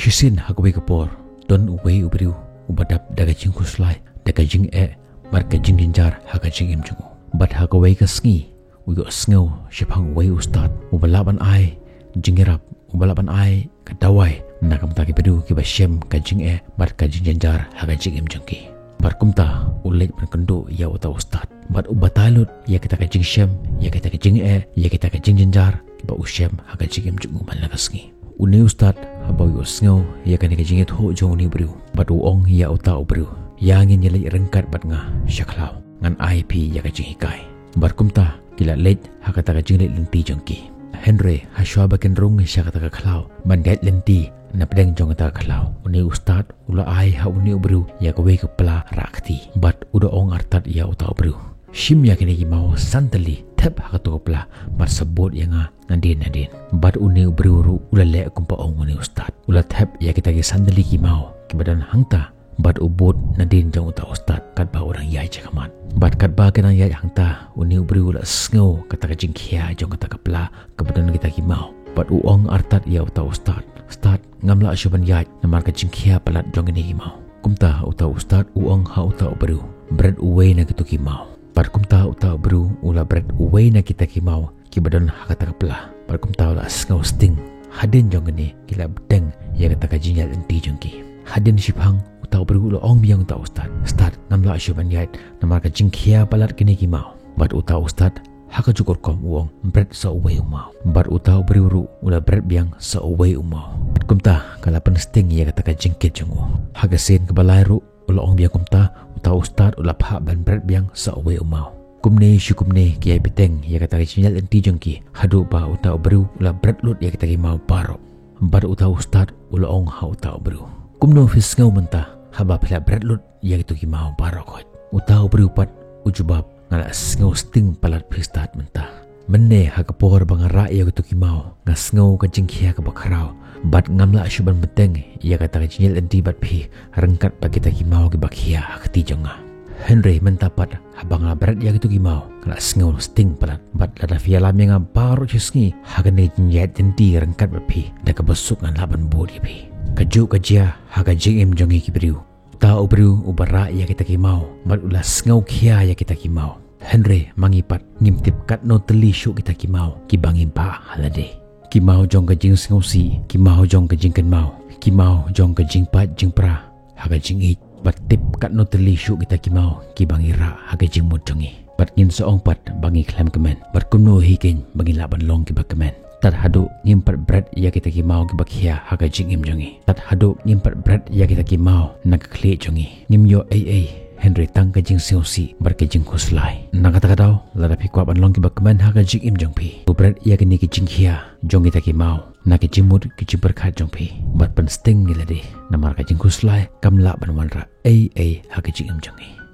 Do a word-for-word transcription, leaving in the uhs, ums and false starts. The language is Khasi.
Shisien ha kawei ka por, don uwei u briew uba dap da ka jingkhuslai, da ka jingeh, bad ka jingjynjar ha ka jingim jong u. Bad ha kawei ka sngi, u ïohsngew shaphang uwei u stad uba lah ban ai jingïarap, uba lah ban ai ka dawai na ka bynta ki briew kiba shem ka jingeh bad ka jingjynjar ha ka jingim jong ki. Bad kumta u leit ban kynduh ïa uta u stad bad u batai lut ïa kita ka jingshem, ïa kita ka jingeh, ïa kita ka jingjynjar kiba u shem ha ka jingim jong u man la ka sngi. Une u stad, haba u ïohsngew ïa kane ka jingïathuh jong une u briew, bad u ong ïa uta u briew, ïa ngin ïaleit ryngkat bad nga sha khlaw, ngan ai phi ïa ka jinghikai. Bad kumta ki la leit ha kata ka jingleit lynti jong ki. Hynrei hashwa ba kin rung sha kata ka khlaw ban ïaid lynti, na pdeng jong kata ka khlaw, une u stad u la ai ha une u briew ïa kawei ka pla rah kti, bad u da ong artat ïa uta u briew, shim ïa kine ki maw san tylli, thep ha kato ka pla, bad sa bud ïa nga nadien nadien. Bad une u briew ruh u la leh kumba ong une u stad, u la thep ïa kita ki san tylli ki maw kiba don hangta, bad u bud nadien jong uta u stad katba u dang ïaid shakhmat. Bad katba ki dang ïaid hangta, une u briew u la sngew kata ka jingkhia jong kata ka pla kaba don kita ki maw. Bad u ong artat ïa uta u stad, stad, ngam lah shuh ban ïaid namar ka jingkhia palat jong kine ki maw. Kumta uta u stad u ong ha uta u briew, bret uwei na kito ki maw. Bad kumta uta u briew u la bret uwei na kita ki maw kiba don ha kata ka pla. Bad kumta u la sngew sting. Hadien jong kine ki la bteng ïa kata ka jingïaid lynti jong ki. Hadien shiphang, uta u briew u la ong biang uta u stad, stad, ngam lah shuh ban ïaid namar ka jingkhia palat kine ki maw. Bad uta u stad, ha kajuh ka rukom u ong, bret sa uwei u maw. Bad uta u briew ruh u la bret biang sa uwei u maw. Bad kumta ka la pynsting ïa kata ka jingkit jong u. Ha ka sien kaba lai ruh u la ong biang kumta, uta u stad u la phah ban bret biang sa uwei u maw. Kumne shu kumne ki ïai bteng ïa kata ka jingïaid lynti jong ki, haduh ba uta u briew u la bret lut ïa kita ki maw baroh. Bad uta u stad u la ong ha uta u briew, kumno phi sngew mynta haba phi la bret lut ïa kito ki maw baroh khoit? Uta u briew pat u jubab, nga la sngew sting palat phi stad mynta. Mynne ha ka por ba nga rah ïa kito ki maw, nga sngew ka jingkhia kaba khraw, bad ngam lah shuh ban bteng ïa kata ka jingïaid lynti bad phi ryngkat bad kita ki maw kiba khia ha kti jong nga. Hynrei mynta pat haba nga la bret ïa kito ki maw, nga la sngew sting palat, bad lada phi ïalam ïa nga baroh shi sngi ha kane ka jingïaid lynti ryngkat bad phi, da kaba suk ngan lah ban bud ïa phi. Kajuh ka jia ha ka jingim jong ngi ki briew. Uta u briew uba rah ïa kita ki maw, bad u la sngew khia ïa kita ki maw. Hynrei ma ngi pat, ngim tip katno tylli shuh kita ki maw kiba ngi bah ha lade. Ki maw jong ka jingsngewsih, ki maw jong ka jingkynmaw, ki maw jong ka jingpait jingpra ha ka jingïeit. Bad tip katno tylli shuh kita ki maw kiba ngi rah ha ka jingmut jong ngi. Bad ngin sa ong pat ba ngi khlem kmen. Bad kumno hi keiñ ba ngi lah ban long kiba kmen? Tad haduh ngim pat bret ïa kita ki maw kiba khia ha ka jingim jong ngi. Tad haduh ngim pat bret ïa kita ki maw na ka khlieh jong ngi. Ngim ïoh ei ei, hynrei tang ka jingsngewsih bad ka jingkhuslai. Na kata ka daw, lada phi kwah ban long kiba kmen ha ka jingim jong phi, to bret ïa kine ki jingkhia jong kita ki maw na ka jingmut ka jingpyrkhat jong phi, bad pynsting ïa lade, namar ka jingkhuslai kam lah ban wanrah ei ei ha ka jingim jong ngi.